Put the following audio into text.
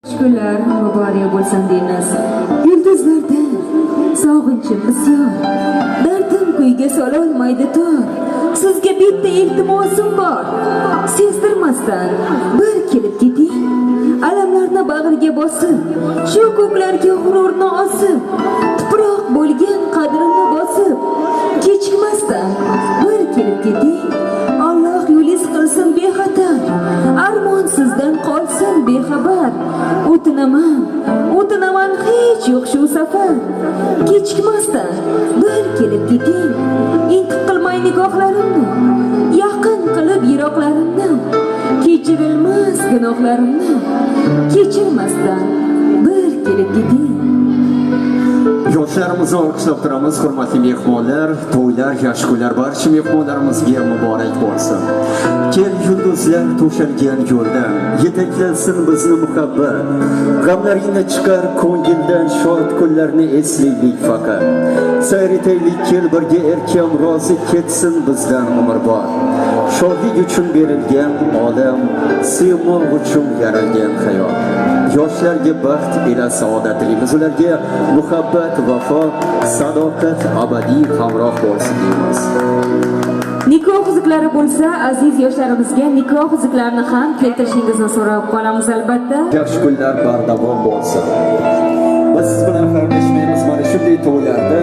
Kunlar muborak bo'lsin deymiz. Yulduzlardan sog'inchim bisyor. Dardim kuyga sololmaydi tor. Sizga bitta iltimosim bor. Sezdirmasdan bir kelib keting. Alamlarni bag'riga bosib, shu ko'klarga g'ururni osib, tuproq bo'lgan qadrimni bosib, kechikmasdan bir kelib keting. Alloh yo'liz qilsin bexatar. Armon sizdan qolsin bexabar. O'tinaman, o'tinaman, hech yo'q shu safar. Kechikmasdan bir kelib keting. Intiq qilmay nigohlarimni, yaqin qilib yiroqlarimni, kechirilmas gunohlarimni kechirmasdan bir kelib keting. Yoshlarimizni olqishlab turamiz, hurmatli mehmonlar, to'ylar, yaxshi kunlar barcha mehmonlarimizga muborak bo'lsin. Kel, yulduzlar to'shalgan yo'ldan, yetaklasin bizni muhabbat. G'amlaringni chiqar ko'ngildan, shod kunlarni eslaylik faqat. Sayr etaylik, kel birga, erkam rozi ketsin bizdan umrbod. Shodlik uchun berilgan olam, sevmoq uchun yaralgan hayot. Yoshlarga baxt ila saodat tilaymiz. Ularga muhabbat, vafo, sadoqat abadiy hamroh bo'lsin deymiz. Nikoh uzuklari bo'lsa, aziz yoshlarimizga nikoh uzuklarini ham keltirishingizni so'rab qolamiz, albatta. Yaxshi kunlar bardavom bo'lsin. Biz siz bilan xayrlashmaymiz mana shunday to'ylarda.